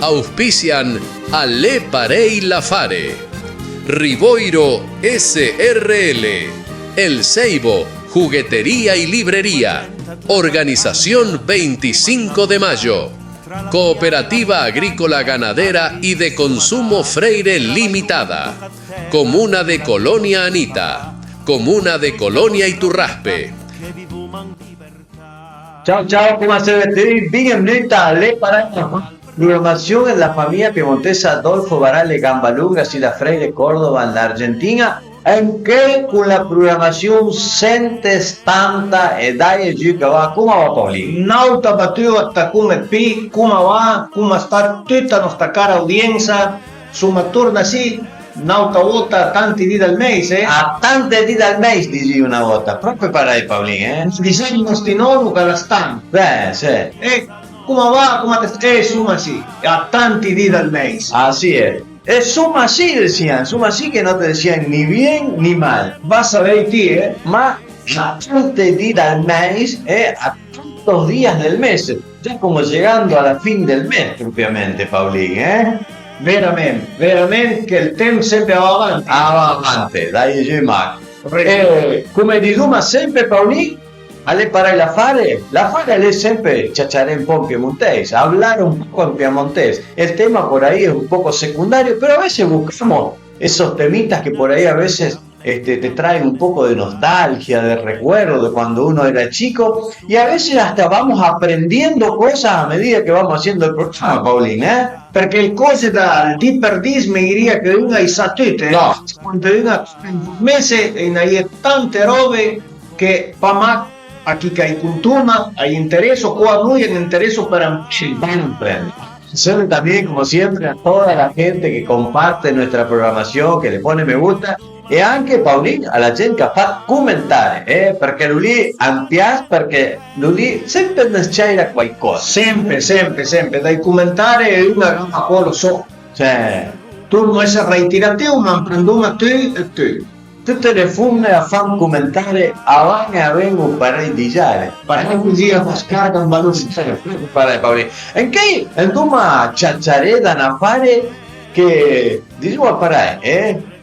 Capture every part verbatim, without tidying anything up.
Auspician a Le Parei Lafare, Rivoiro S R L, El Ceibo, juguetería y librería, Organización veinticinco de Mayo, Cooperativa Agrícola Ganadera y de Consumo Freire Limitada, Comuna de Colonia Anita, Comuna de Colonia Iturraspe. Ciao, ciao, coma seve tui? Benvenuta a Le Parei Lafare, programazion dla famija piemontesa Adolfo Barale Gambalunga, sì da Freire, Córdoba, an Argentina, ancheuj con la programazion sent e stanta e daje giù che va, coma va Paolin? N'àuta batüa, tacome pi, coma va? Coma sta tuta nòsta cara audiensa? Soma torna sì, n'àuta vòta, a tanti di dël meis, eh? A tante di dël meis, disìo na vòta, pròpi parèj Paolin, eh? Disìo nòsti nòno ch'a l'ha stant. Beh, sì. Eh, coma va, coma te stes? Eh, soma sì, a tanti di dël meis. Ah, sì, eh. E soma sì, disìan, soma sì che no te disìan ni bien ni mal. Va savèj ti, eh? Ma a tante di dël meis, eh? A tantos días del mes. Ya como llegando a la fin del mes, propiamente, Paolin, eh? Verament, verament che ël temp sempe a va avanti. A va avanti, daje giù mach. Eh, come disoma sempe Paolin, a l'é parèj l'afare, l'afare a l'é sempe ciaciaré un po' in piemontèis, hablar un poco en piemontés. El tema por ahí es un poco secundario, pero a veces buscamos esos temitas que por ahí a veces este, te traen un poco de nostalgia, de recuerdo de cuando uno era chico, y a veces hasta vamos aprendiendo cosas a medida que vamos haciendo el programa, Paolin, eh? Përchè le còse dal di për di, me dirìa che un a-j sa tute, eh? No. Quand un a informese, a-i na-i é tante ròbe che pa mach a chi ch'a-j contoma a-j interèsso, co a noi a-j interèsso për amprende. Agradecer también, como siempre, a toda la gente que comparte nuestra programación, que le pone me gusta, e anche, Paolin, a la gent ch'a fa 'd comentare, eh, përchè lu lì a m'pias, përchè lu lì sempe a më s-ciàira quaicòsa. Sempe, sempe, sempe, dai comentare un a gava còlo sò. Cioè, torno a esse reiteratiu, ma amprendoma tui e tui. Tute le fomne a fan comentare, a van e a ven-o parèj di giare. Parèj cusì a fa scarga un balon. Parèj, Paolin. Ancheuj andoma ciaciaré da n'afare che, disoma parèj, eh?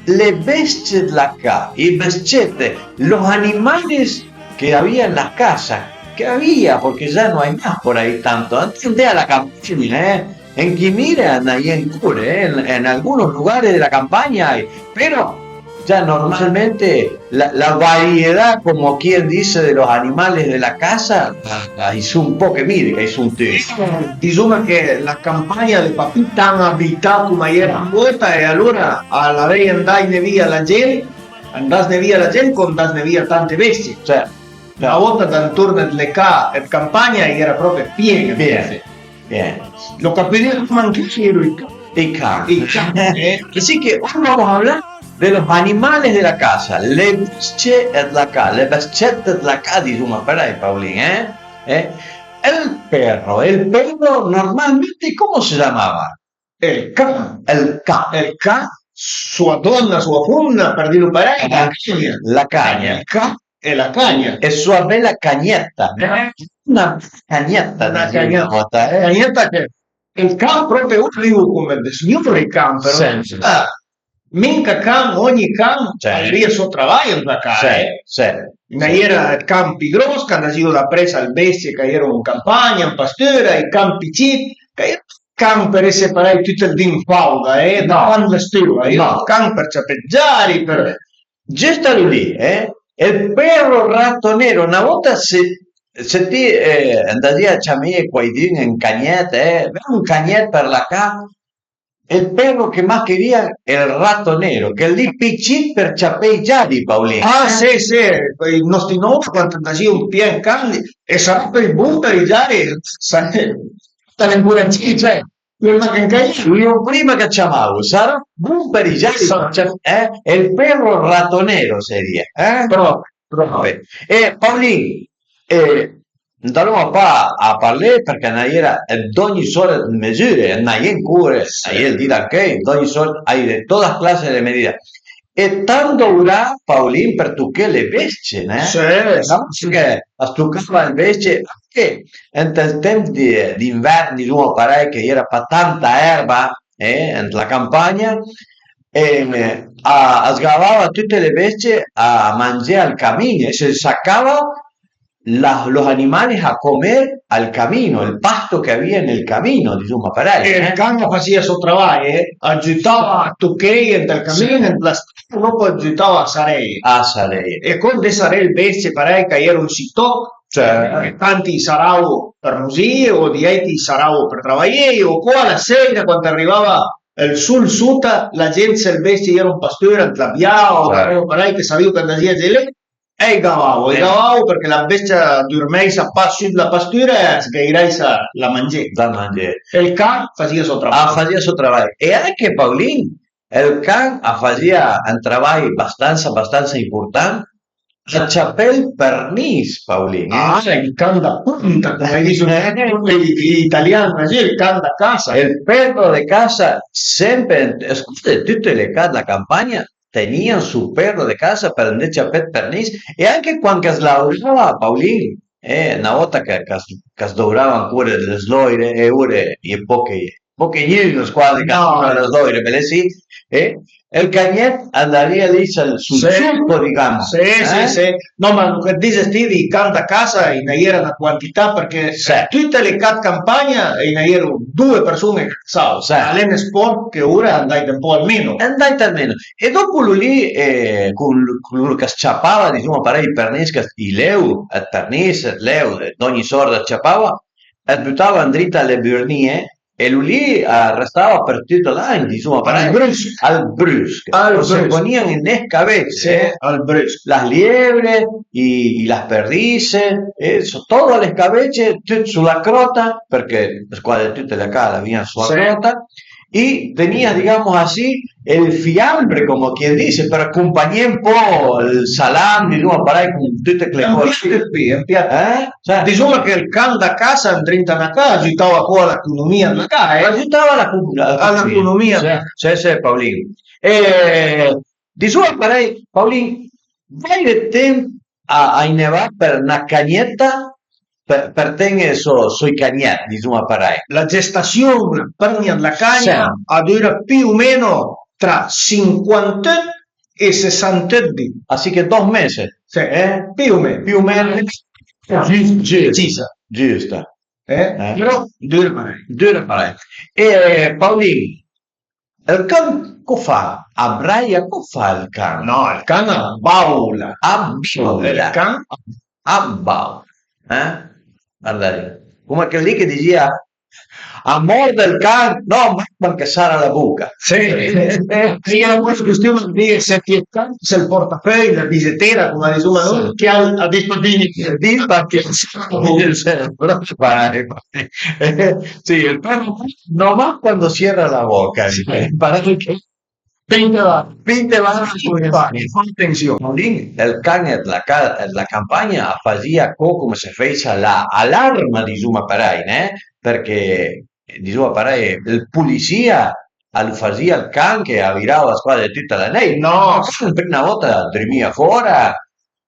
Le bestie dla ca, i bes-cete, los animales que había en las casas, que había, porque ya no hay más por ahí tanto. Antes andé a la campagna, eh? En Quimira a-i na-i é ancora, eh? En, en algunos lugares de la campagna hay, pero ya normalmente la, la variedad, como quien dice, de los animales de la casa, a-i son poche mire, a-i son tüti. Disoma che la campagna a l'é pa pi tant abità coma a-i era na vòta, e alora a l'avìa andàjne via la gent, andasne via la gent, co andasne via tante bestie. Cioè, na vòta d'antorn dle ca ëd campagna a-i era pròpi pien-e. Pien-e. Lo capirìa anche io, i can. I can. I can, eh. Así que hoy vamos a hablar de los animales de la casa, le bestie dla ca, le bes-cete dla ca, disoma parèj, Paolin, eh? Eh? El perro, el perro normalmente, ¿cómo se llamaba? El can. El can. El can, sua dòna, sua fomna, për dilo parèj, la cagna. La cagna. El can e la cagna. E sua bela cagnetta. Eh? Na cagnetta, na cagnetta, eh? Cagnetta che el can pròpi, io digo come de signori i can, però. Sì, sì. Ah, minca can, ogni can a l'avìa sò travaj ën la ca, eh. Sì, sì. A-i era ëd can pi gròss ch'a andasìo dapress al bestie ch'a-i ero ën campagna, ën pastura, i can pi cit, ch'a-i ero can për esse parèj tut ël di ën fauda, eh, da quand l'estìo, a-i ero ëd can për ciapé 'd giari, për Giusto lì, eh? El perro ratonero, na vòta se, se ti, eh, andasìe a ciamaje quaidun, un cagnèt, eh, ven un cagnèt për la ca, el perro che más quería, el ratonero, chel lì pi cit për ciapé ij giari, Paolin. Ah, sì, sì, i nòsti nòni quand andasìo ën pé ën can, e sarà pöi bon për ij giari, sa-, sarà ancora cit, cioè, prima che ën cagnèt. Io prima che ciamavo, sarà bon për ij giari, cioè, eh? El perro ratonero sería, eh? Pròpi, pròpi. E Paolin, eh, andoma pa a parlé përchè a-i era d'ògni sòrt ëd mesure, a-i é ancora, a-i é ël di d'ancheuj, d'ògni sòrt, a-i é de todas clases de medidas. E tant dovrà, Paolin, për toché le bestie, né? Sì, no? Sì. Përchè as tocava le bestie, E ant ël temp di, d'invern, disoma parei, che a-i era pa tanta erba, eh, ant la campagna, e a, as gavava tute le bestie a mangé al camin e se sacava la, los animales a comer al camino, el pasto que había en el camino, disoma parei, eh. E ël can a fasìa ël so travaj, eh, a giütava a tocheje ant ël camin, sì, ant la strada, dopo a giütava a sareje. A sareje. E con de saré le bestie parei ch'a-i era ël sitoch, cioè, eh, tanti i saravo për musìe o di àiti i saravo për travajeje, o co a la sèira quand a rivava ël sul sota, la gent, se le bestie a-i era an pastura ant la bià o, certo, parei, che savìo ch'a andasìa già lì, e i gavavo, i, eh, gavavo përchè la bestia a durmèissa pa sù la pastura e as gh'airèissa la mangé. Da mangé. E ël can a fasìa ël so travaj. A fasìa ël so travaj. E anche Paulin, ël can a fasìa un travaj bastansa, bastansa important, a ciapé ël përnis, Paulin, eh? Ah, ël can da punta, come dicono i, i italiani, sì, ël can da casa. El perro de casa, sempre, scusa, tute le ca dla campagna tenìan su perro de casa për andé ciapé ël përnis, e anche quand ch'as laurava, Paulin, eh, na vòta ch'a, ch'as, ch'as dourava ancora le sloire, e ora a-i é poche, poche gnun squase ch'a, no, doura le sloire, bele sì, eh? E ël cagnèt a andarìa lì sul, sul, sì, surco, digamos, sì, sì, eh? Sì. No, ma lòn che dize ti, di can da casa, a-i na-i era na quantità, përchè, sì, tute le ca ëd campagna a-i na-i era doe përson-e ch'a casavo. Sì. Al é ën sport che ora a andàit ën pò al meno. A andàit al meno. E dopo lu lì, eh, con, con lor ch'as ciapava, disoma parei, ël përnis, ch'a, i leu, ël përnis, ël leu, d'ògni sòrta as ciapava, as butava andrinta a le burnìe, e lu lì a restava për tut l'agn, disoma parei. Al brësch. Al brësch. Al brësch. Se ponìan ënt le scavece, sì, eh? Al brësch. Las lievre, i, i las perdices, eh, so-, todo a le scavece, tut su la cròta, përchè squase tute le ca a l'avìan su la, sì, cròta, i tenìa, digamos así, el fiambre, como quien dice, për acompagné un pò ël salam, disoma parei, con tute le còse. Un piat ëd pi, un piat. Eh? Cioè, disoma che ël can da casa andrinta a na ca a giütava co a l'economìa dla ca, eh? A giütava a l'economìa. A l'economìa. Sì, sì, sì, Paulin. E disoma parei, Paulin, vaire temp a, a-i ne va për na cagnëtta, për, për ten-e sò, sò i cagnèt, disoma parei. La gestassion për ëgna dla cagna, sì, a dura pì o meno tra sinquantëot e sessantëot di. Así che dos meses. Sì, eh? Pì o meno. Pì o meno. Giüst, giüst. Precisa. Giüsta. Eh? Eh? Però dura parei. Dura parei. E Paulin, ël can co fa? A braia? Co fa ël can? No, ël can a baula. A baula. Ël can a baula. Eh? Guarda lì. Come chel lì che dizìa: "A mòrd ël can?" "No, ma, ma che sara la boca." Sì. Sì, a l'é costüm dë dì: "Se ti ëd can, se ël portafeuj, la bizetera, come a disoma nui, sì, che a, a dispa bin." Bin, përchè, però, parei, parei. Sì, però no, ma quando cierra la boca, sì, parei che Pinte va, pinte va, pinte va, fa atension. Lì ël can dla ca-, dla campagna a fasìa co, come se fèissa la, alarma, disoma parei, né? Përchè, disoma parei, ël polisìa a lo fasìa ël can che a virava squase tuta la nèit. No, ël can për na vòta a durmìa fòra,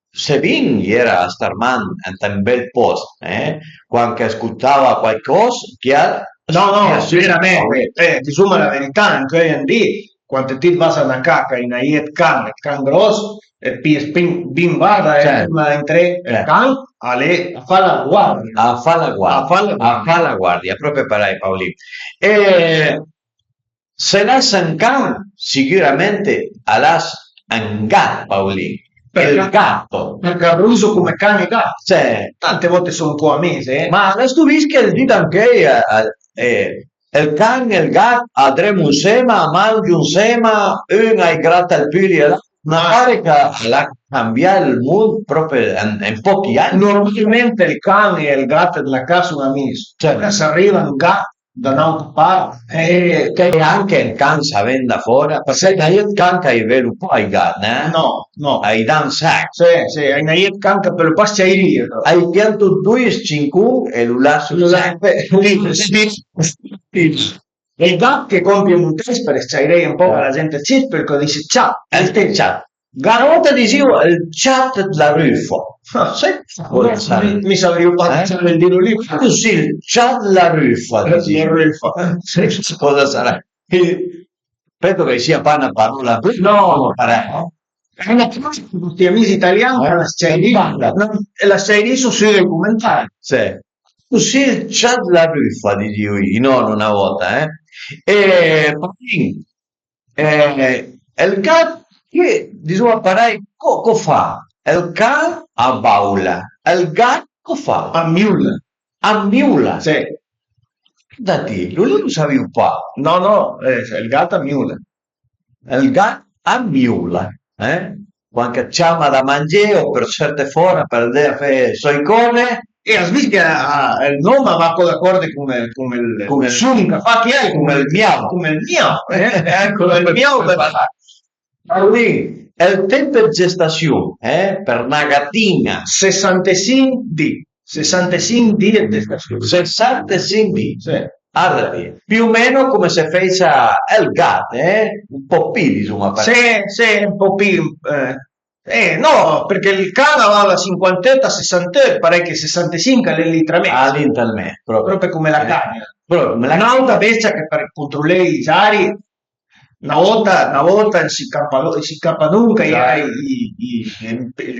se bin i era a starman ant un bel pòst, eh? Quand ch'a scotava quaicòs, chiar. No, no, verament, eh, disoma la verità, anche oje an di, quand ti it vas a na ca ch'a-i na-i é ëd can, ëd can gròss, e ti it pìe bin varda, eh, certo, prima ëd intré, ël, certo, can a l'é a fa la guardia. A fa la guardia. A fa la guardia. A fa la guardia, pròpi parei, Paulin. E Se l'has un can, sicüramente a l'has un gat, Paulin. Përchè? Ël gatto. Përchè a ruso come can e gat. Sì. Tante vòte a son co amis, eh. Ma l'has-tu vist chel dit ancheuj, eh, eh, ël can e ël gat a dremo ansema, a mangio ansema, un a-j grata ël puli e l'àutr. Magara ch'a l'ha cambià ël mond pròpi an, an pòchi agn. Normalment ël can e ël gat dla ca a son amis. Certo. Ora s'a riva un gat da n'àutra part, eh, e anche ël can s'a ven da fòra, përchè a-i na-i é ëd can ch'a-j vëlo pa ij gat, né? No, no. A-j dan sech. Sì, sì, a-i na-i é ëd can ch'a pölo pa s-ciairé, però. A-j pianto doi s-cincon e lo lasso sech. Lo la-, sì, sì. E ël gat che compie ël mutèss për s-ciairé un pòch a la gent cit, përchè a dise ciat. Eh, ël ciat. Ël gat, na vòta a disìo ël ciat dla rufa. Ah, sai cosa sarà? Mi, mi savrìu pa, eh? Dilo li. Così il ciat la rufa, la rufa. Cosa sarà? Penso che sia pa na parola. No, no, parà. È una cosa che tutti gli amici italiani, eh? La sciairì, la sciairì su sui documentari. Sì. Così il ciat la rufa, dizìu i nòno na vòta, eh? E pöi, eh, ël gat, che, dizuma parei, co, co fa? Ël can a baula, ël gat co fa? A miula. A miula? Sì. Da ti, lu li lu savìu pa. No, no, eh, ël gat a miula. Ël gat a miula, eh? Cuand ch'a të ciama da mangé o për serte fora për andé a fé soi cose. E as vist che a, a, ël nom a va co d'acòrd con ël, con ël, con ël sun ch'a fa chiel, con ël miau, con ël miau, eh? Ecco, ël miau për parlé. Paolin, ël temp dë gestasiun, eh, për na gatin-a? Sessantasinch di, sessantasinch di dë gestasiun. Sessantasinch di. Sì. Arda ti, più o meno come se feisa ël gat, eh? Un po' pi, dizuma parei. Sì, sì, un po' pi, eh. Eh, no, përchè ël can a va da sinquanteut a sessanteut, parei che sessantasinch a l'é lì tra mes. Ah, lì ënt ël mes, pròpi. Pròpi come la cagna. Pròpi come la cagna. N'àutra bestia che për controlé i giari, na vòta, na vòta ël sicampa-, ël sicapadon ch'a-i era i, i, i,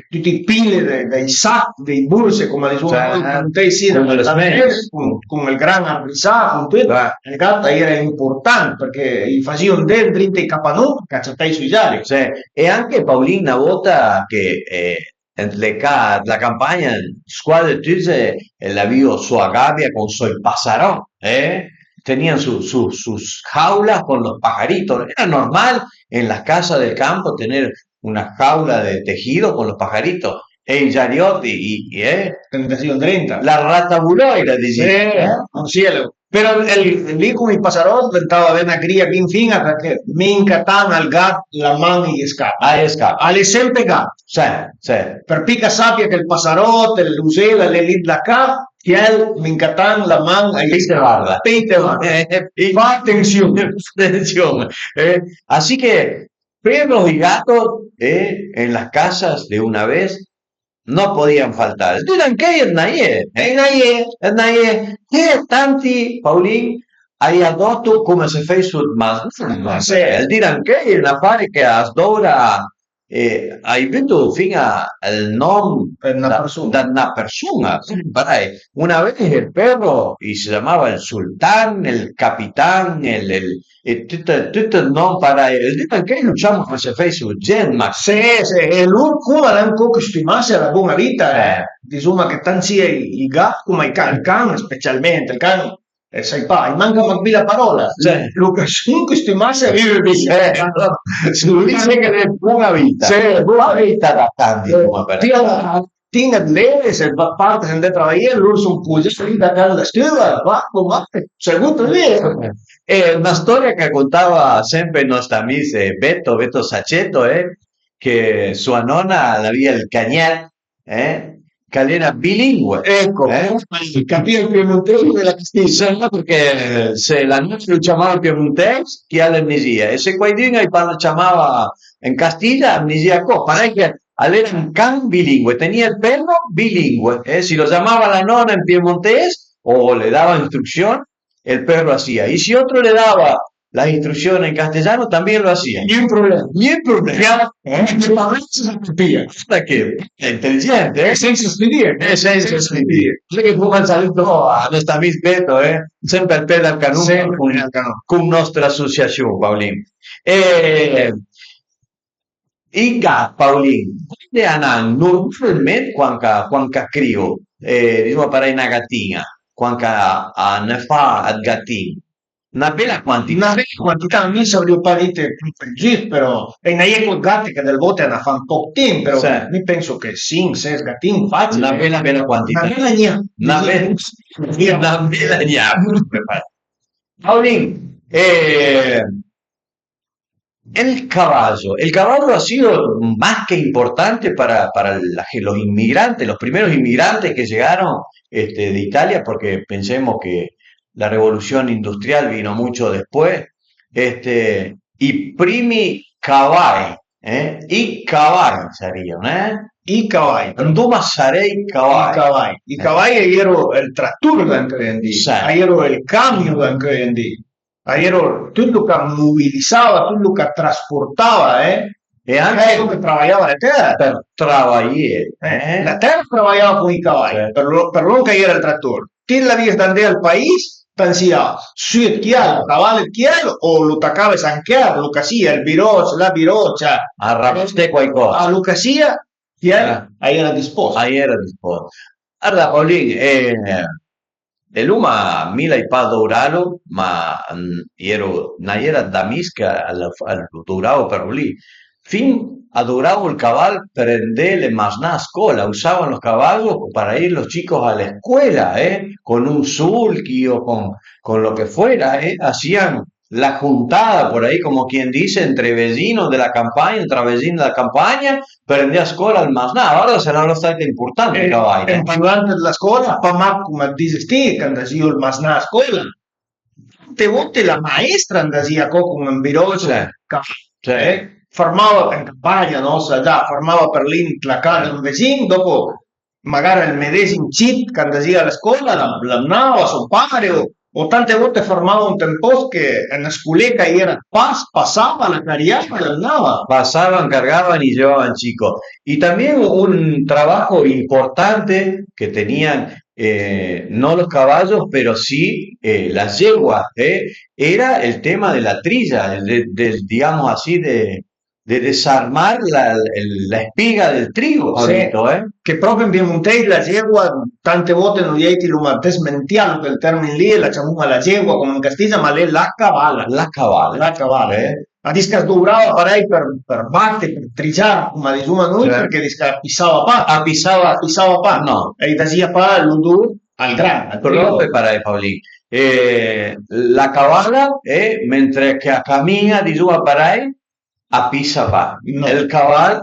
tuti ij pile dai, dai sach, dai borse, come a dizuma nui, eh, piemontèis, sì, come le smesse, con, con ël gran arbrisà, con tut, ël gat a-i era important, përchè i fasìo andé ëndrinta ij capadon ch'a ciatèiso ij giari. Sì, e anche Paolin, na vòta che, eh, ant le ca-, la campagna, squase tute, eh, l'avìo sua gabia con soi pasaròt, eh? Tenían su, su, sus jaulas con los pajaritos. Era normal en las casas del campo tener una jaula de tejido con los pajaritos. E i giariòt, i, i, eh? Andasìo ëndrinta. La ratabuloira, dizìo, eh? Sì, eh? Però ël, lì con ij pasaròt ventava avé na grija bin fin-a, përchè minca tant al gat la man a-i scapa. A-i scapa. A l'é sempe gat. Sì, sì. Për pi ch'a sapia che ël pasaròt, l'usela a l'é lì dla ca, chiel minca tant la man a-i scapa. Pì te varda. Eh, pì. Fa atensiun. Atensiun. Eh, así que perros y gatos, eh, en las casas de una vez no podían faltar. Ël dì d'ancheuj a-i na-i é, eh? A-i na-i é, a-i na-i é. E tanti, Paolin, a-i adoto come se fèiso ëd mas-, sì. Ël dì d'ancheuj a-i é n'afare che as doura, eh, a-i buto fin-a ël nòm da, da na përson-a. Parei, una vez ël perro, i se ciamava ël sultan, ël capitan, ël, ël, e tut, tut ël nòm parei. Ël dì d'ancheuj lu ciamo come se fèiso ëd gent, ma sì, sì, e lur coza a l'han co custumase a la bon-a vita, eh. Dizuma che tant sia ij, ij gat coma ij can, ël can specialment, ël can, eh, sai pa, a-i manca mach pì la paròla. Sì. Lu, lu son custumase a vive bin. Eh, alora, se dis che l'é bon-a vita. Sì, bon-a vita da tanti, eh, coma për ti a la matin a të leve, se pa-, partes andé travajé, lur son pogià lì da casa da stüfa, va, va, seguto lì. E na storia ch'a contava sempe ël nòst amis, eh, Beto, Beto Sacceto, eh, che sua nòna a l'avìa ël cagnèt, eh, ch'a l'era bilingue. Ecco, eh? Capì ël piemontèis e la castizana, përchè se la nòna lu ciamava ël piemontèis, chiel ël dizìa, e se quaidun a-j parla-, ciamava en castiza, a më dizìa co, parei che a l'era un can bilingue, tenía el perro bilingue, eh, si lo llamaba la nona en piemontés o le daba instrucción, el perro hacía. Y si otro le daba las instrucciones en castellano, también lo hacía. Ni un problema. Ni un problema. Claro, eh, se parla, se capía. Hasta que, inteligente, eh? Senza stüdié. Eh, senza stüdié. Sai che pöi un saluto a nòst amis Beto, eh? Sempre al pé dal canon, sempre con, al pé dal canon, con nòstra asociasion, Paolin. E I gat, Paolin, quande a n'han normalment quand ch'a, quand ch'a crìo, eh, dizuma parei na gatin-a, quand ch'a, a ne fa ëd gatin? Na bela quantità. Na bela quantità, mi savrìu pa dite giüst, però, e a-i na-i é co ëd gat che dle volte a na fa ën poch timp, però sì, mi penso che sinch, ses gatin facil. Na bela, bela quantità. Na bela gna-, na be-, na bela gna-, Paolin, eh, El caballo. El caballo ha sido más que importante para, para la ge-, los inmigrantes, los primeros inmigrantes que llegaron, este, de Italia, porque pensemos que la revolución industrial vino mucho después. Este, i primi cavaj, eh? I cavaj sarían, eh? I cavaj. Andoma saré i cavaj. I cavaj. I cavaj a j'ero ël tratur d'ancheuj an di, sì, a j'ero ël camion d'ancheuj an di, a j'ero tut lo ch'a mobilisava, tut lo ch'a trasportava, eh. E anche chèl che travajava la tèra. Për travajé, eh, eh. La tèra travajava con i cavaj, sì, për lo, për lòn ch'a j'era ël tratur. Ti l'avìe da andé al pais, pensìa, sù ëd chiel, caval ëd chiel, o lo tacave San Chier, lo ch'a sia, ël biroc, la birocia, arrabasté quaicòsa, a lo ch'a sia, chiel a j'era dispòst. A j'era dispòst. Guarda, Paulin, eh, e l'oma, mi l'hai pa douralo, ma, mm, j'ero, na j'era d'amis ch'a lo douravo për lì. Fin a douravo ël caval për andé le masnà a scola, usaban los caballos para ir los chicos a la escuela, eh, con un sulchi o con, con lo que fuera, eh, hacían la juntada por ahí, como quien dice, entre vecinos de la campaña, entre vecinos de la campaña, për andé a scola al masnà. Guarda se a l'era stà impurtant ël caval, eh. En parlant dla scola, pa mach, coma dises ti, ch'a andasìo al masnà a scola, tante volte la maestra a andasìa co con un birocio, sì, ca-, sì, eh, fermava an campagna, no? Sa già, fermava për lì ant la ca d'un vesin, dopo magara ël medesim cit ch'a andasìa a la scola, la, la mnava so pare, o, o tante volte fermava ant un pòst che na scoleta a j'era pas, pasava, la cariava, la mnava. Pasaban, cargaban y llevaban, chico. Y también un trabajo importante que tenían, eh, no los caballos, pero sí, eh, las yeguas, eh, era el tema de la trilla, el de, del, digamos así, de, de desarmar la, el, la espiga del trigo, sì, Pablito, eh. Che pròpi an piemontèis la yegua, tante volte noi àutri l'oma desmentià chel tërmin lì e la ciamoma la yegua, coma an castisagn, ma a l'é la cavala. La cavala. La cavala, eh. A dis ch'as dovrava parèj për, për bate, për trigiar, coma disoma noi, sì, përchè dis ch'a pisava pa. A pisava, a pisava pa. No. E i dasìa pa l'odor al gran, al trigo. Pròpi parèj, Paulin. E la cavala, e mentre che a camin-a, disoma parèj, a pisa pa. No. Ël caval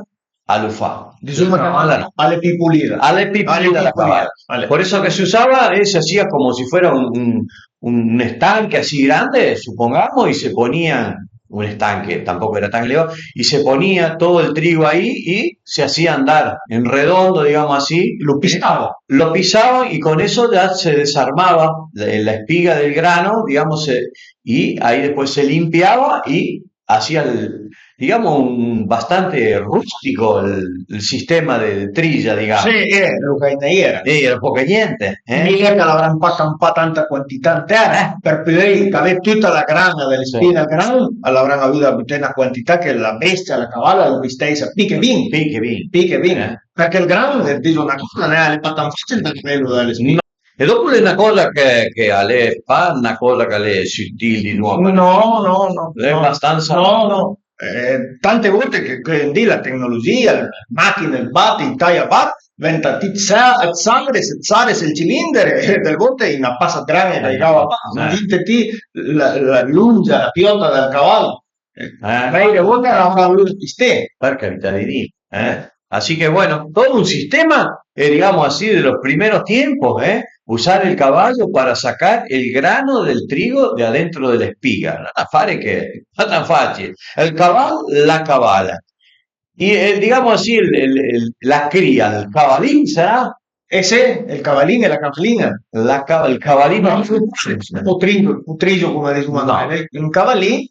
a lo fa. Disoma che a l'é pì polida. A l'é pì polida la cavala. Por eso que se usaba, eh, se hacía como si fuera un, un, un estanque así grande, supongamos, y se ponía un estanque, tampoco era tan elevado, y se ponía todo el trigo ahí y se hacía andar en redondo, digamos así. Lo pisaba. Lo pisaban y con eso ya se desarmaba la, la espiga del grano, digamos, se, y ahí después se limpiaba y hacía el, digamos, un bastante rústico el, el sistema de trilla, digamos. Sì, eh, lo ch'a-i na j'era. Eh, era poco e niente, eh. Mira ch'a l'avran pa campà tanta quantità an tèra, eh, për pudé cavé tuta la gran-a da l'espì dël gran, a l'avran avù da buté na quantità che la bestia, la cavala, a lo vistèissa pì che bin. Pì che bin. Pì che bin. Eh. Përchè ël gran, eh, diso na coza, né, a l'é pa tant fàcil da cavelo da l'espì. E dopo a l'é na coza che, che a l'é pa na coza ch'a l'é sutil, disoma. No, no, no, a l'é abastansa. No, no. Eh, tante volte che, che an di la tecnologìa, le màchin-e, ël bat, ij tajabat, venta ti sa-, sares, sares ël cilindere, e dele volte a-i na pasa ëd gran e a-i gava pa. Eh. Imagìnate ti la, la longia, la piòta dël caval. Eh, vèire volte a l'avra volù pisté. Për carità dë Dio, eh. Así que bueno, todo un sistema, eh, digamos así, de los primeros tiempos, eh, usar el caballo para sacar el grano del trigo de adentro de la espiga. Un afare che, ma tan fàcil. El caval, la cavala. Y, eh, digamos así, el, el, el, la cría, el cavalín, ¿será? Eh, sì, ël cavalin e la cavalin-a. La ca-, ël cavalin. No, ël potrillo, ël potrillo, coma disoma noi, un cavalin.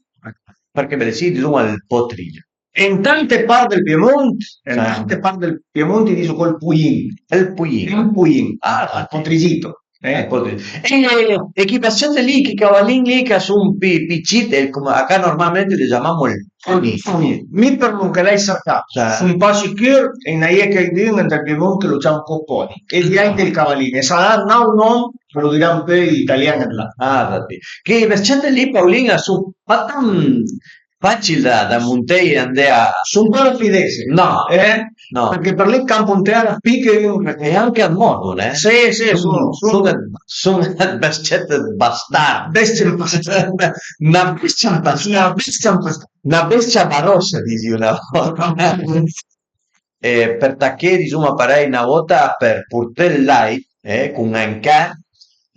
Përchè bele sì, disoma ël potrillo. En tante part dël Piemont, en tante part dël Piemont, i diso col pujin. Ël pujin. Ël pujin. Ah, ël potrizito. Eh, e, e chi bestie lì, chi cavalin lì ch'a son pi, pi cit, e coma, acá normalmente le ciamamo ël pony. Pony. Mi për lòn che l'hai sercà, son pa sicur, e a-i na j'é quaidun ant ël Piemont ch'a lo ciama co pony. E i a anche ël cavalin, e sarà n'àut nòm, ch'a lo dirà un pò ij italian ëd là. Ah, va bin. Chi bestie lì, Paulin, a son pa tant fàcil da, da monté e andé a... Son pa da fidesse. No. Eh? No. Përchè për lì campo an tèra pì che un. E anche a mòrdo, eh? Sì, sì, son, son, son dë, son dë bestie dë bastard. Bestie dë bastard. Na bestia dë bastard. Na bestia dë bastard. Na bestia barossa, disìo na vòlta. E për taché, disoma parèj, na vòlta për porté ël làit, eh, con un can,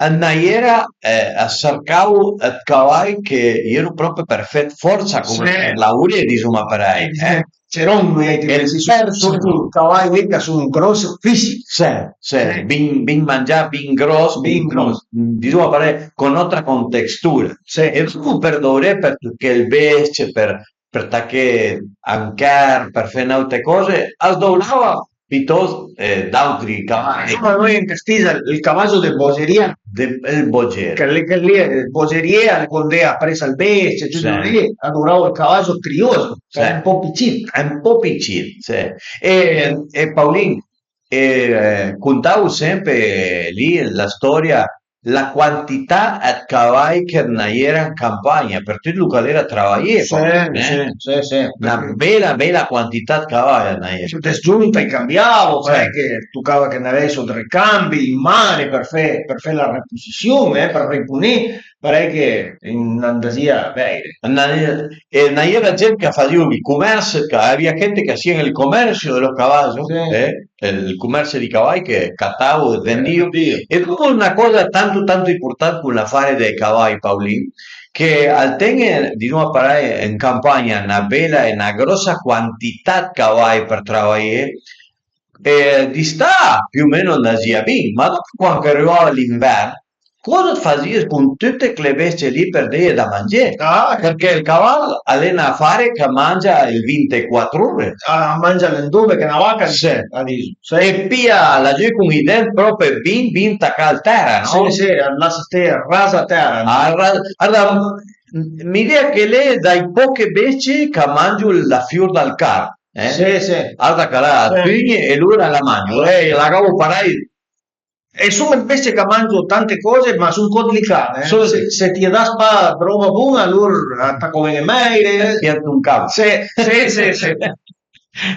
a-i era, eh, a sërcavo dë cavaj che a j'ero pròpi për fé fòrsa, come, sì, për lavoré, disoma parèj, eh. C'erano noi ai tempi, sì, soprattutto i cavalli che sono grossi, fisici. Sì, sì, sì. Bin, bin mangià, bin gròss, bin, bin gròss, disoma parèj, con otra contextura. Sì. E dopo për dovré, për tuché ël bestie, për për taché anche, për fé n'àutre còse, as dovrava pitost, eh, d'àutri cavaj. Ma noi in Castisa il cavallo de bogeria. De, il boger. Che lì, che lì il bogeria, quando è appresa il bestia, giù, sì, lì, adoravo il cavallo crioso, che, sì, è un po' piccino. È un po' piccino, sì. E, e Paolin, e, eh, contavo sempre lì la storia la quantità dë cavaj che a-i era an campagna, për tut lo ch'al era travajé, sì, eh? Sì, sì, sì. Na bela, bela quantità dë cavaj a-i era. Te sgiunta i cambiavo, sì, parèj che tocava che andavèiso dë ricambi in mare për fé, për fé la reposission, eh, për ripunì, parèj che a-i n'andasìa vèire. A-i era, e a-i era gent che a fasìo ël comèrs, che a-i era gente che a fasìa ël comèrs de lo cavajo, sì, eh? Ël comèrs di cavaj che catavo e vendìo. Vendìo. E dopo na còsa tanto, tanto important con l'afare dei cavaj, Paolin, che al ten-e, disoma parèj, an campagna na bela e na gròssa quantità dë cavaj për travajé, e d'istà più o meno andasìa bin, ma dopo, quand ch'a rivava l'invern, còsa të fasìe con tute chele bestie lì për deje da mangé? Ah. Përchè ël caval al e n'afare ch'a mangia ël vintequatr'ore. Ah, a mangia lendome che na vaca, sì, a diso. Sì. E pija, a l'ha giù con ij dent pròpi bin, bin tacà a tèra, no? Sì, sì, a lassa sté rasa a tèra, no? Ah, ra-, guarda, m-, m'idea che l'é dai poche bestie ch'a mangio la fior dal car, eh? Sì, sì. Guarda ch'a l'ha, sì, dë pugne e lora a la mangio, eh, la gavo parèj. E son dë bestie ch'a mangio tante còse, ma son co dlicà, eh. Se, se ti ij das pa dë roba bon-a, lor a taco ven-e mèire. Pianto un cavo. Sì, sì, sì, sì.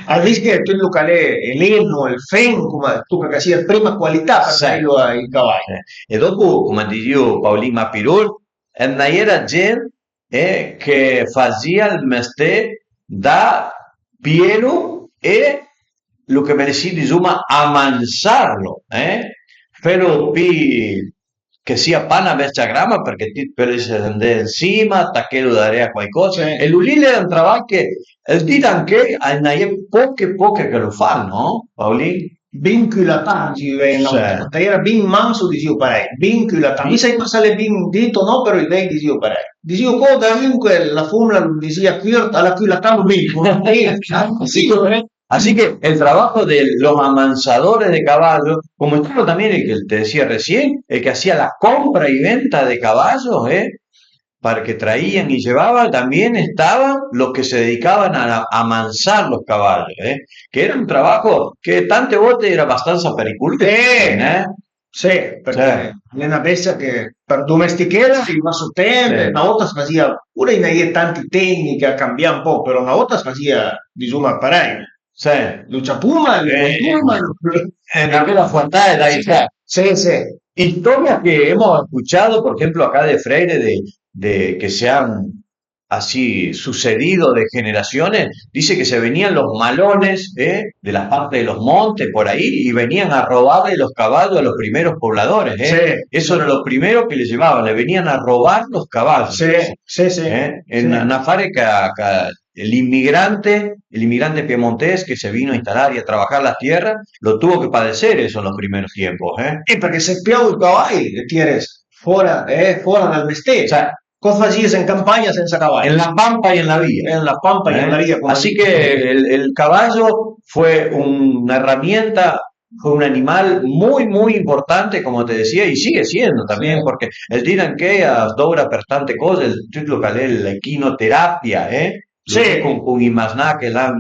A dis che tut lo ch'a l'é, ël leno, ël fen, coma, toca ch'a sia dë prima qualità për, sì, felo ai cavaj. Sì. E dopo, coma disìo Paolin Mapirol, a-i era gent, eh, che fasìa ël mesté da pijelo e lo che völe dì, disoma, amansarlo, eh? Felo pi che sia pa na bestia grama, përchè ti pöle andé ansima, tachelo darera a quaicòsa. Sì. E lo lì l'é un travaj che, eh, ël di d'anche a-i na-i é poche, poche che lo fan, no, Paolin? Bin culatà, disìo ij vej na volta. Sì. Quand a-i era bin manso, disìo parèj, bin culatà. Mi sai pa s'a l'é bin dito o no, però ij vej disìo parèj. Disìo co, da un che la fomna lo disìa curt, a l'ha culatà lo bin. Sì, sì. Así que el trabajo de los amansadores de caballos, como estaba también el que te decía recién, el que hacía la compra y venta de caballos, ¿eh? Para que traían y llevaban, también estaban los que se dedicaban a, a amansar los caballos, ¿eh? Que era un trabajo que tante volte era abbastanza pericoloso, eh, eh? Sì, përchè, sì, a l'é na bestia che për domestichela a-i va sò temp, sì, na volta as fasìa, ora a-i na-i é tanti tecniche, a cambià un po', però na volta as fasìa, disoma, parèj. Sì. Lo ciapoma, lo, eh, ciapoma, lo, eh, na bela fuatada, dai, sì, sì. Historia que hemos escuchado, por ejemplo, acá de Freire, de, de que se han así sucedido de generaciones, dice que se venían los malones, ¿eh? De las partes de los montes, por ahí, y venían a robarle los caballos a los primeros pobladores, ¿eh? Sí. Eso era lo primero que les llevaban, le venían a robar los caballos. Sí, sí, sí. ¿Eh? En, sí, una fare que, que el inmigrante, el inmigrante piemontés que se vino a instalar y a trabajar las tierras, lo tuvo que padecer eso en los primeros tiempos, ¿eh? Eh, përchè se piavo ij cavaj, le tiere fòra, eh, fòra dal mesté. Cioè, cosa fasìe an campagna sensa cavaj? En la pampa y en la vía. En la pampa y en la vía, como... Así que el, el caballo fue una herramienta, fue un animal muy, muy importante, como te decía, y sigue siendo también, sí, porque ël di d'anche as doura për tante còse, ël, tut lo ch'a l'é l'equinoterapia, eh? Sì. Con, con ij masnà che a l'han,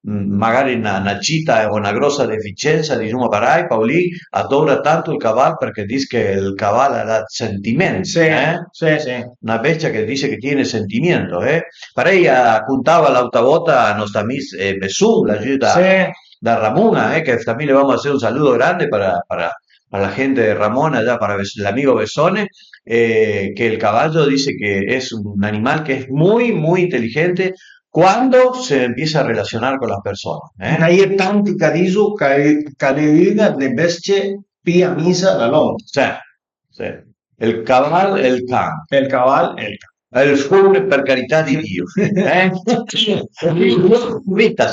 mm, magari na, na cita o na gròssa deficiensa, disoma parèj, Paolin, a doura tanto ël caval përchè a dis che ël caval a l'ha sentiment, sì, eh? Sì, sì. Na bestia che a dis che a ten sentiment, eh? Parèj a contava l'àutra vòta a nòst amis, eh, Besson, l'agent da, sì, da Ramona, eh, que también le vamos a hacer un saludo grande para, para, para la gente de Ramona, allá para Bes-, el amigo Besone, eh, que el caballo dice que es un animal que es muy, muy inteligente cuando se empieza a relacionar con las personas, eh? A-i na-i é tanti ch'a diso ch'a l'é, ch'a l'é una dle bestie pi amisa dal mond. Sì. Sì. Ël caval e ël can. Ël caval e ël can. Ël fum, për carità di Dio. Eh? Vita.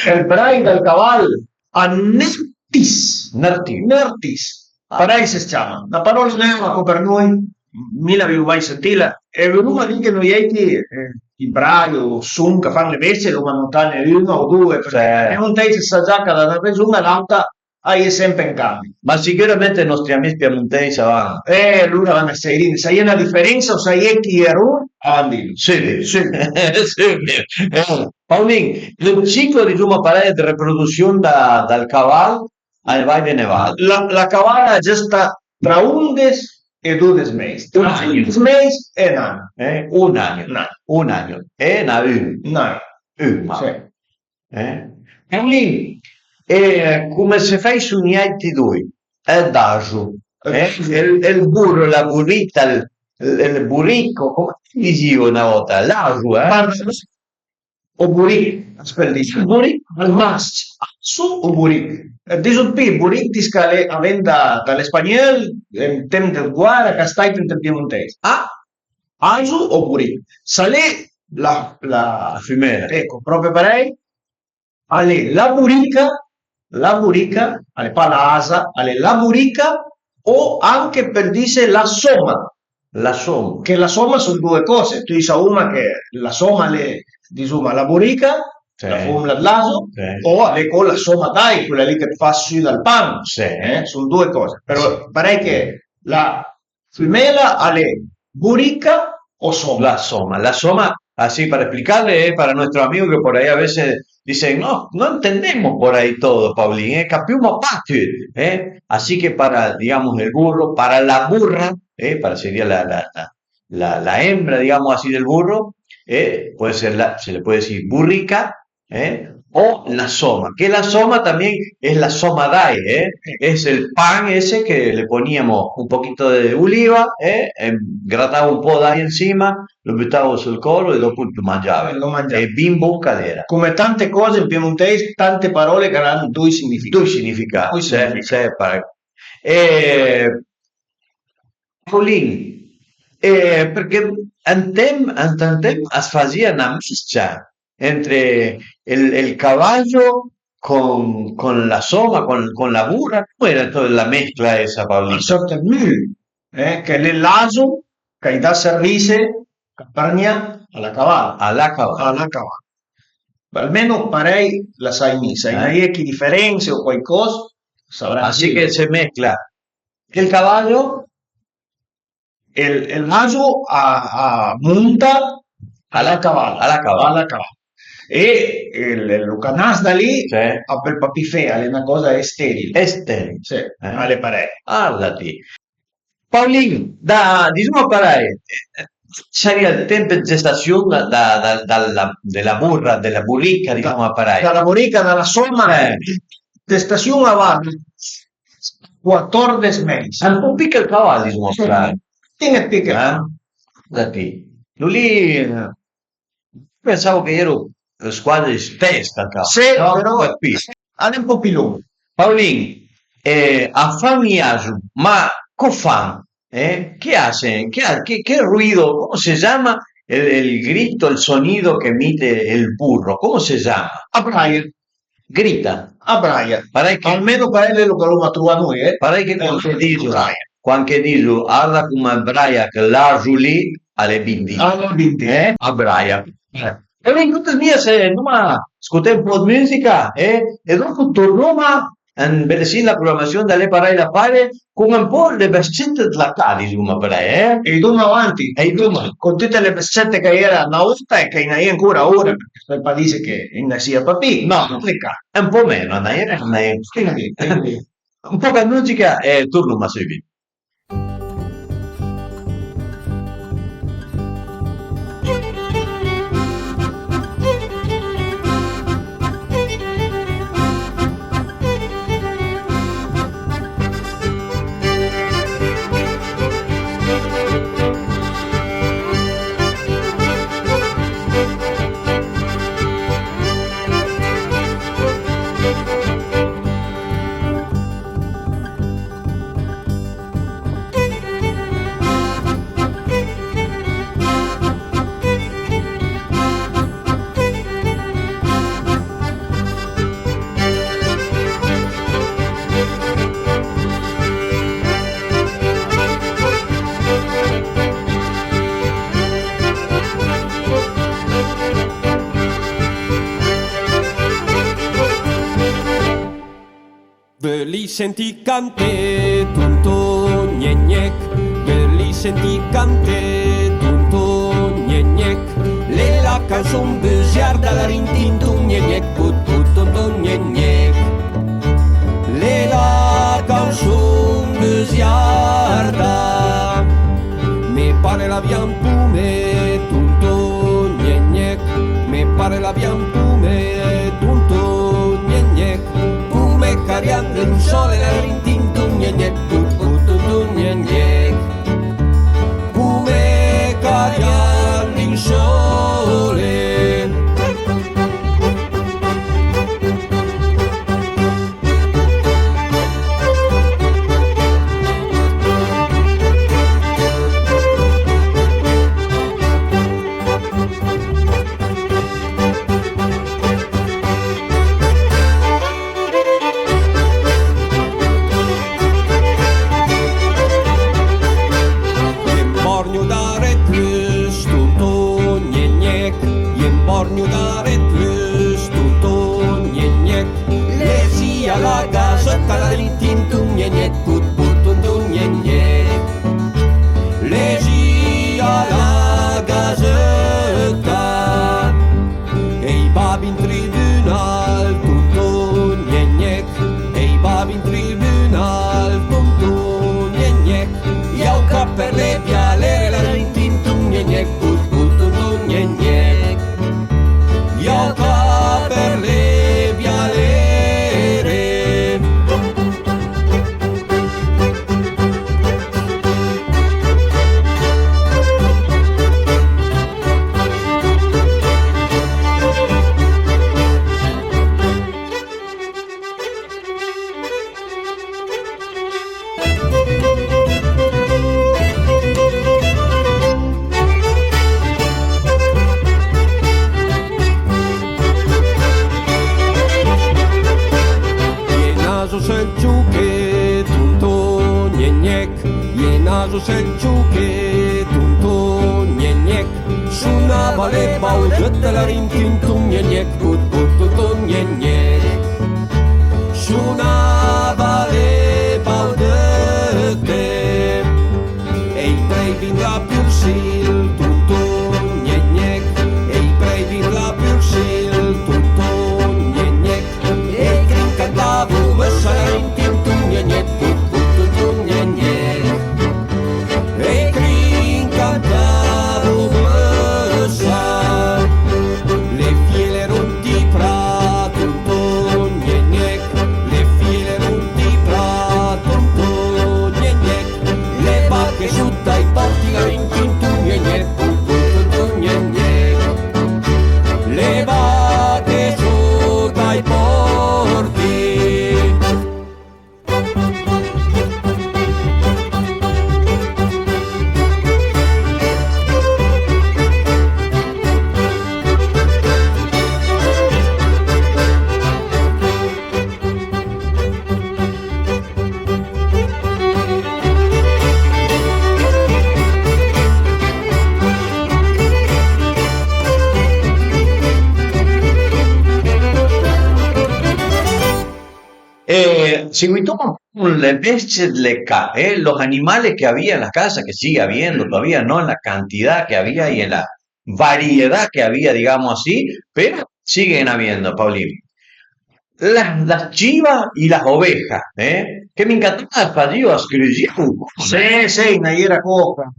Ël brai dël caval a nërtis. Nërtis. Nërtis. Ah. Parei a së ciama. Na paròla neuva co për noi. Mi l'avìu mai sentila. E voluma dì che noi eiti, eh, i brai o son ch'a fan le bestie, l'oma notane un o due, përchè, sì, piemontèis a sa giaca da na region a l'àuta, a ie sempe un cambi. Ma sicürament i nòstri amis piemontèis a van. Eh, alora a van a sèirine. S'a ie na diferensa o s'a ie chi eroi, a van dilo. Sì, sì. Sì. Eh, Paulin, ël ciclo, disoma parei, dë reprodussion da, dal caval, a va e ven, a va. La, la cavala a già sta tra ondes e dodes mês. Tra ondes mês e un an. Eh, un agno. Un agno. Un agno. E na un. Un agno. Un, ma. Sì. Eh? Paulin, e come se fai su niente doi? È daso. Eh? E ël, e ël burro, la burrita, ël, ël, ël burrico, come si diceva una volta? L'aso, eh? Parla o burich, as pöl dise. Burich? Al mas-c. Aso o burich? Eh, diso pi burich, dis ch'a l'é, a ven da, da l'espagneul, ën temp dë guèra, ch'a stait ënt ël piemontèis. Ah, aso o burich? S'a l'é la, la, la fumela. Eco, pròpi parei. A l'é la burica, la burica, a l'é pa l'asa, a l'é la burica, o anche për dise la soma. La soma. Che la soma son doe còse, tui savoma che la soma a l'é, disoma, la burica, sì, la fomla dë l'aso, sì, o a l'é co la soma d'ài, quela lì che të fas sü dal pan. Sì. Eh, son doe còse. Però, sì, parei che la fumela a l'é burica o soma? La soma, la soma, así para explicarle, eh, para nuestro amigo que por ahí a veces dicen, no, no entendemos por ahí todo, Paulín, eh, capiuma pa tut, eh. Así que para, digamos, el burro, para la burra, eh, para sería la, la, la, la, la hembra, digamos así, del burro, eh, puede ser la, se le puede decir burrica, eh, o la soma, que la soma también es la soma d'ai, eh, es el pan ese que le poníamos un poquito de oliva, eh, em, grataba un po' d'ai encima, lo butaba sul colo e dopo lo mangiava. Lo mangiava. E bin bon ch'a l'era. Come tante cose in piemontese, tante parole che hanno due significati. Due significati, due significati. Sì, sì, pa-, e Paulin, eh, përchè un temp, ant un temp as fasìa na mës-cia entre el, el cavajo con, con la soma, con, con la bura, come era to-, la mescla esa, Paulin? Una sòrta dë mul, eh, che l'é l'aso ch'a-j dà servise, ch'a përmia a la cavala. A la cavala. A la cavala. Almeno parei la sai mi, s'a-i na-, eh, ie chi diferense o quaicòs, savrà. Así che se mescla el cavajo e ël, e l'aso a, a monta a la cavala. A la cavala. A la cavala. E ël, lo canas da lì, sì, a pöl pa pì fe, a l'é na còsa esteril. Esteril. Sì, eh, a l'é parei. Guarda ti. Paulin, da, disoma parei, eh, sarìa ël temp dë gestasiun da, da, da, da la, de la burra, de la burica, disoma parei. Da la burica, da la soma, eh, gestasiun a va quatòrdes mês. Un po' pì che ël caval, disoma parei. Sì, un pì che. Eh? Da ti. Lu lì, eh, Pensavo che ero, eh, squasi spes, calcò. Sì, no? Però a l'é un po' pì long. Paolin, eh, a fan i aso, ma co fan? Eh? Che hacen? Che, che, che ruido? ¿Cómo se llama el, el grito, el sonido que emite el burro? ¿Cómo se llama? A braia. Grita. A braia. Parei che... Almeno parei l'é lo che l'oma trovà noi, eh. Parei che quand che diso, braia. Quand che diso, arda come a braia chel aso lì, a l'é bin dito. A l'é bin dito. Eh? A braia. Eh. E ben, tuti mia, se andoma scoté un po' dë mùsica, eh? E dopo tornoma ën belesin la programassion da Le Parei da Fare con un po' le bes-cete dla ca, disoma parei, eh? E i doma avanti. E i doma. Con tute le bes-cete ch'a-i era na òlta e ch'a-i n'a-i ancora ora, përchè pöl pa dise che a-i na sia pa pì. No, no. Le ca. Un po' meno, a-i na-, a-i na-, sì, sì, sì. Un po' dë mùsica e tornoma sübit. Veulis sentì canté tonton gnegnec? Veulis sentì canté tonton gnegnec? L'é la canson beusiarda, la rintin ton gnegnec, pot pot tonton gnegnec. L'é la canson beusiarda. Me pare l'avìa un pome tonton gnegnec. Me pare l'avìa un pome tonton gnegnec. Pome carian linsòle, la rintin ton gnegnec, pot pot tonton gnegnec. Pome carian linsòle. J'é un bòrgno da reclus, tonton gnegnec. J'é un bòrgno da reclus, tonton gnegnec. Lesi a la gasëtta, la rintin ton gnegnec, pot pot tonton gnegnec. Lesi a la gasëtta. E i babi in tribunal, tonton gnegnec. E i babi in tribunal, tonton gnegnec. J'àuca për le bialere, la rintin ton gnegnec, pot pot tonton gnegnec. J'àuca për le bialere. J'é naso sël ciochè, tonton gnegnec. J'é naso sël ciochè, tonton gnegnec. Sonava le baudëtte, la rintin ton gnegnec, pot pot tonton gnegnec. Sonava le baudëtte. E i prei vin la pursil, tonton gnegnec. E i prei vin la pursil, tonton gnegnec. E crin cantavo messa, la rintin ton gnegnec, pot pot tonton gnegnec. E crin cantavo messa. Le fie l'ero ant ij pra, tonton gnegnec. Le fie l'ero ant ij pra, tonton gnegnec. Le vache sota ij pòrti, la rintin ton gnegnec, pot pot tonton gnegnec. Le vache sota ij pòrti. E seguitoma con le bestie delle ca-, eh, los animales que había en la casa, que sigue habiendo todavía, no en la cantidad que había y en la variedad que había, digamos así, pero siguen habiendo, Paulín. Las, las chivas y las ovejas, eh, che m'incantaria fazìo a scrusìo un poco, sì, eh. Sì, na iera coca.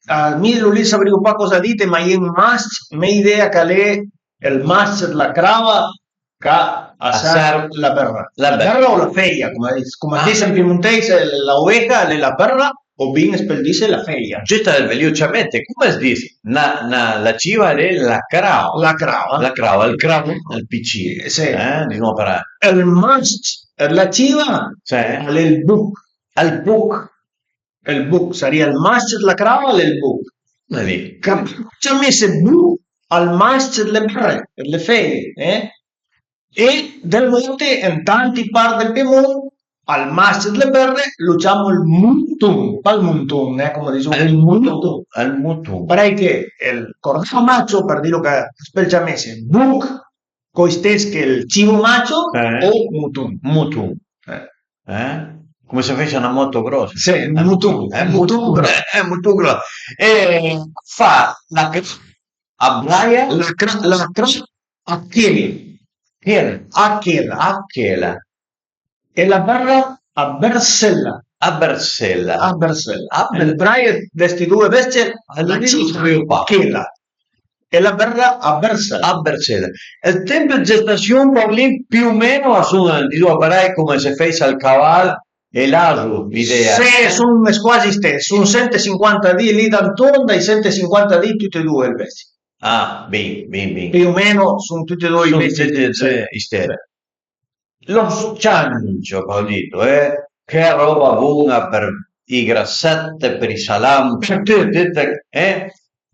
Ah, mi lu lì savrìo pa cosa dite, ma a-i é un masc, me idea ch'a l'é ël masc dla crava ch'a a serv la bërra. La bërra o la feia, come a dis-, come a dis an piemontèis, la oveja a l'é la bërra, o bin as peul dise la feia. Giusto, eh, volevo ciamete, come as dis? Na, na, la civa a l'é la crava. La crava. La crava, ël cravo, ël piccin. Sì. Eh, disoma parei. Ël masc dla civa, sì, a l'é ël buch. Ël buch. Ël buch, sarìa ël masc dla crava, a l'é ël buch. Vedi. Cap-, ciamesse buch al masc dle bërre, dle feie, eh? E dle volte, an tanti part dël Piemont, al masc dle bërre lu ciamo ël muton, pa ël monton, eh, come a diso, ël muton. Ël muton. Parei che ël cordero macho, për dilo, ch'as peul ciamesse buch, co istess che ël civo macho, eh, o muton. Muton. Eh. Eh? Come se fesse na moto gròssa. Sì, un muton, eh, un muton gròss. Eh, un muton gròss. E fa la cr-, a braia? La cr-, la cr-, a chiel. Chiel. A chiel, a chiel. E la bërra a bërsela. A bërsela. A bërsela. A bër- Ël braie de sti doe bestie, a la cita, chela. E la bërra a bërsela. A bërsela. Ël temp dë gestasiun, Paulin, più o meno a son, disoma parei, come se fesse ël caval e l'aso, l'idea. Sì, son quasi stes, son sent e sinquanta di lì d'antorn, dai sent e sinquanta di tute e doe le bestie. Ah, bin, bin, bin. Più o meno son tute e doe i bestie. Son tute e doe i stes. Lo sciancio, Paolino, eh? Che roba bun-a për i grassèt, për i salam, për tut, tut, eh?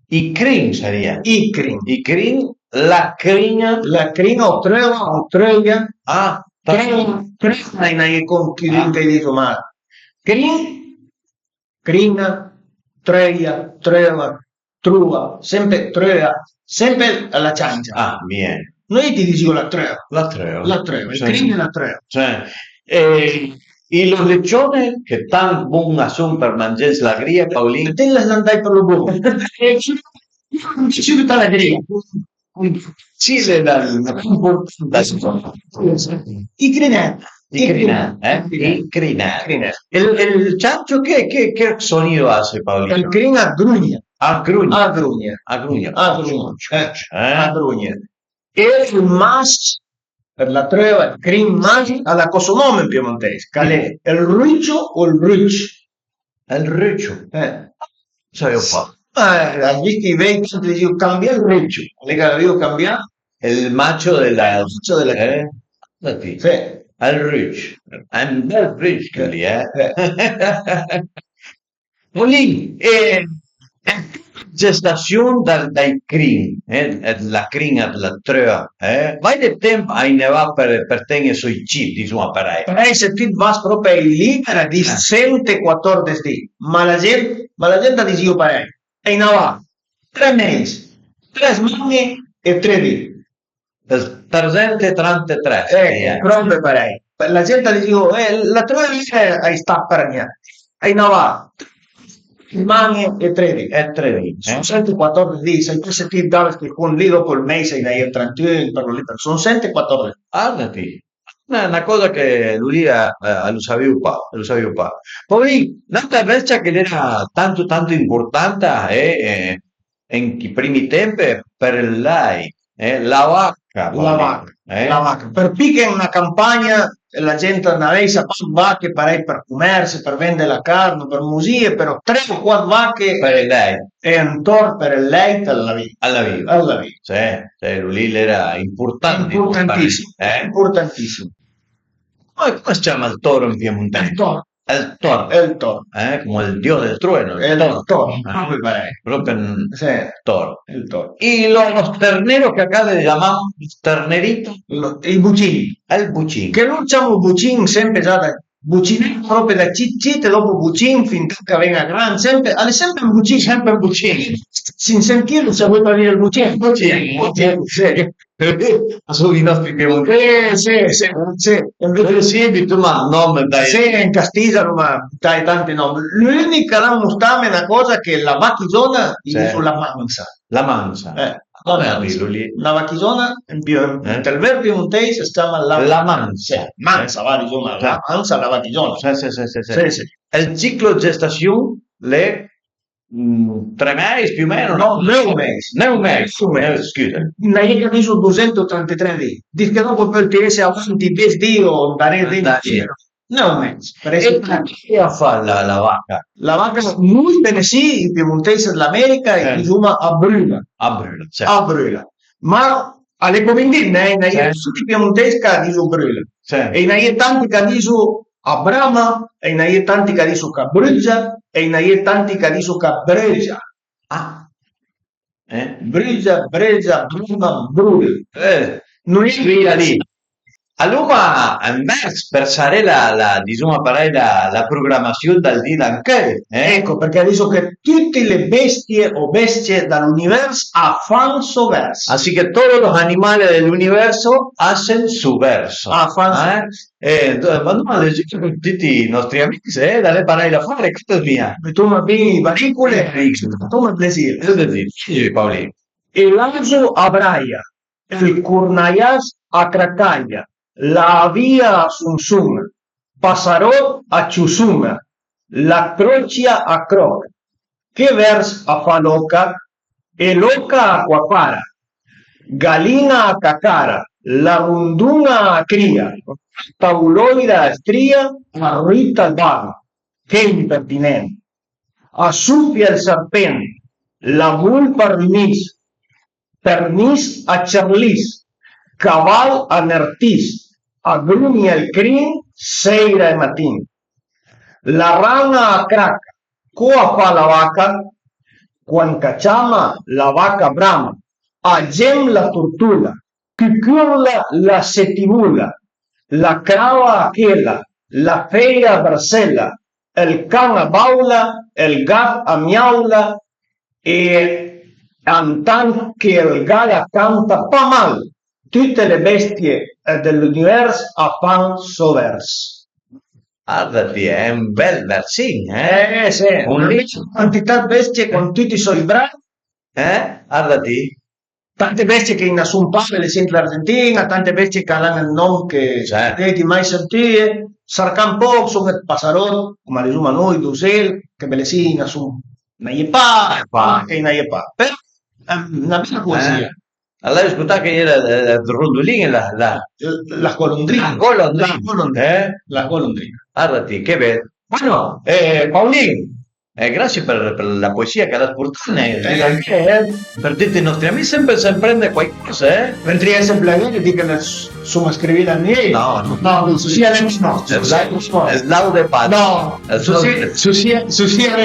I crin, sarìa. I crin. I crin, la crin-a. La crin-a o treuva o treuia. Ah, treuva, treuva, a-i na-i é quaidun ch'a-i dis mach. Crin, crin-a, treuia, treuva, treuva, sempe treuva, sempe a la ciancia. Ah, bien. Noi ti disìo la treuva. La treuva. La treuva, ël crin e la treuva. Sì. E i los lechones, che tant bun a son për mangé s'la gria, Paolin? Ti l'has andait për lo bon. Subito a la gria. Sì, l'é la, la pì importanta. I crinèt. I crinèt, eh? I crinèt. Crinèt. E ël, e ël ciancio che, che, che sonido a fa, Paolino? Ël crin a grugna. A grugna. A grugna. A grugna. A grugna. Eh? A grugna. E ël mas, për la treuva, ël crin mas, a l'ha co so nòm ën piemontèis, ch'a l'é ël rucio o ël ruc? Ël rucio. Eh. Savìo pa. Eh, l'has vist i vej, a disìo: "Cambia ël rucio." A l'é ch'a l'avìo cambià ël macio della, macio della, eh? Sì. Ël ruc. Un bel ruc, chel lì, eh? Eh. Paolin, e, e gestasiun dai, dai crin, eh, la crin-a, la treuva, eh? Quant dë temp a-i ne va për, për ten-e soi cit, disoma parei? Parei, se ti it vas pròpi a-i lìber, a dis sent e quatòrdes di, ma la gent, ma la gent a disìo parei, a-i na va tre meis, tre sman-e e tre di. Ël tresent e trantetré. Ecco, pròpi parei. La gent a disìo, eh, la treuva a-i sta për gnente. A-i na va tre sman-e e tre di. E tre di, eh? Son sent e quatòrdes di, sai pa se ti it dave sti cont lì, dòp ël meis a-i na-i é trantun, për lì, për, son sent e quatòrdes. Guarda ti. Na, na còsa che lu lì a, a lu savìo pa, lu savìo pa. Paolin, n'àutra bestia che l'era tanto, tanto importanta, eh, eh, ën chi primi temp për ël làit, eh, la vaca, la vaca, eh? La vaca. Për pì che ën na campagna la gent a n'aveisa pa 'd vache parei për comersi, për vende la carn, për musìe, però tre o quat vache për ël làit e un tor për ël làit a l'avìo. A l'avìo. A l'avìo. Sì, sì, lu lì l'era important, importantissim, eh? Importantissim. Ma come si chiama il toro in piemontese? Ël tor. Ël tor. Ël tor. Eh, come il dio del trueno, il toro. Ël tor, pròpi parei. Pròpi un tor. Ël tor. E lo, lo sternero che acá le ciamamos ternerito? Lo, i bucin. Ël bucin. Che lor ciamo bucin sempe già da bucin, pròpi da cit cit, e dòp bucin fin tant ch'a ven-a grand, sempe, a l'é sempe un bucin. Sempe un bucin. Sin sentìlo, se vuoi pa dì ël bucin. Bucin, bucin, sì. A son i nòstri piemontesi. Eh, sì, sì, sì. Ënvece sì, ma nòm dai. Sì, ën castisano, ma dai tanti nòm. L'ùnich ch'a l'ha mustame na còsa che la vachizona, i diso la mansa. La mansa. Eh, la mansa. Lì. La vachizona, ën pie-, ënt ël verb piemontèis a së ciama la, la mansa. Sì, mansa, va, disoma, la mansa, la vachizona. Sì, sì, sì, sì, sì. Sì, sì. Ël ciclo gestasion l'é Mm, tre meis, più o meno, no? No, neu meis. Neu meis, neu meis, scusa. A-i na-i é ch'a diso dosentotrantetré di. Dis che dòp a peul tirese avanti des di o andaré ëndarera. Neu meis. E che a fa la, la vaca? La vaca, noi benesì, i piemontèis dë l'America, i disoma a brüla. A brüla, certo. A brüla. Ma a l'é come dì, a-i na-i é tanti piemontèis ch'a diso brüla. Certo. E a-i na-i é tanti ch'a diso a brama, e a-i na-i é tanti ch'a diso ch'a brügia, e a-i na-i é tanti ch'a diso ch'a breugia. Ah. Eh? Brügia, breugia, brama, brüla. Eh. Non è scrivia lì. Alora, ën vers për saré la, la, disoma parei, la, la programasiun dël di d'ancheuj, eh? Eco, përchè a diso che tute le bestie o bestie da l'univers a fan so vers. Así que todos los animales del universo hacen su verso. A fan so vers. Eh, do-, ma no, l'ai giüst tuti i nòstri amis, eh, da l'é parei la fare, questo mia. Metoma bin i baricole, metoma plesir. Io te digo, sì, Paolin. E l'aso a braia, ël cornaiàs a cracaia, la avìa a sonsona, pasaròt a ciossona, la cròcia a cròca, che vers a fa l'òca, e l'òca a quapara, galin-a a cacara, la rondon-a a crìa, taulòira a stria, a rita a bala, che impertinent, a sofia ël serpent, la volp a rugnis, përnis a cerlis, caval a nertis, a grugna ël crin, sèira e matin. La ran-a a craca, co a fa la vaca, quand ch'a ciama la vaca a brama, a gem la tortola, cucurla la setivola, la crava a chela, la feia a bërcela, ël can a baula, ël gat a miaula, e antant che ël gal a canta pa mal, tute le bestie dë l'univers a fan so vers. Arda ti, è un bel versin, eh? Eh, sì. Un libro. Quantità dë bestie con tuti i sò brai. Eh? Arda ti. Tante bestie che i na son pa, bele sì, ën l'Argentin-a, tante bestie ch'a l'han ël nòm che, certo, vedi mai sentìe, sarcà ën pòch, son dë pasaròt, coma disoma noi, d'osél, che bele sì, i na son, i na je pa, pa, che i na je pa. Però, ehm, na bela poesìa. Eh. L'hai scotà che a-i era, eh, dë rondolin-e là, là. La golondrina. La golondrina. La golondrina. Eh? La golondrina. Arda ti, che bel. Bueno, eh, Paolin, eh, grazie për, për la poesìa che l'has portane, eh, anche, eh, për tuti i nòstri amis, sempre, sempre prende quaicosa, eh? Vëntarìa sempre a di che l'has, soma scrivìla mi. No, no. No, no, so sia le mie no. Ël laude padre. No, so sia, so sia, so sia,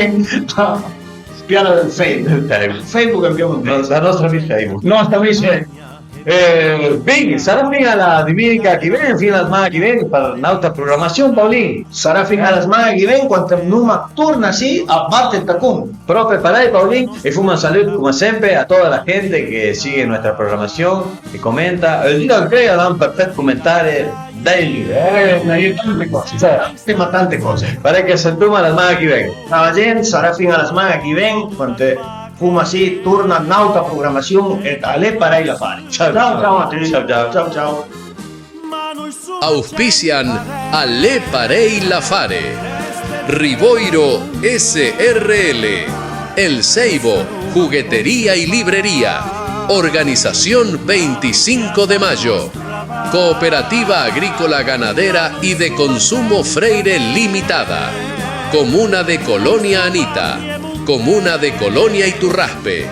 no. Piala del Facebook. Facebook. Facebook abbiamo messo. La nostra di Facebook. Nostra di Facebook. Eh, ben, sarà fin a la duminica che ven, fin a la sman-a che ven, për n'àutra programasiun, Paolin. Sarà fin a la sman-a che ven, quand l'oma torna sì a bate ël tacon. Pròpi parei, Paolin, e foma un salud, coma sempre, a tota la gente che sigue nuestra programación, che comenta. E ël di d'ancheuj a l'ha un perfet comentare. Dai, eh, a-i é tante còse, cioè, ma tante còse. Parei che sentoma la sman-a che ven. Ciao gent, sarà fin a la sman-a che ven, quand foma sì, torna n'àutra programasiun e a l'é parei la fare. Ciao, ciao, ciao a tuti. Ciao, ciao. Ciao, ciao. Auspician A l'é parei la fare. Rivoiro S R L. El Seibo, juguetería y librería. Organización veinticinco de Mayo. Cooperativa Agrícola Ganadera y de Consumo Freire Limitada. Comuna de Colonia Anita. Comuna de Colonia Iturraspe.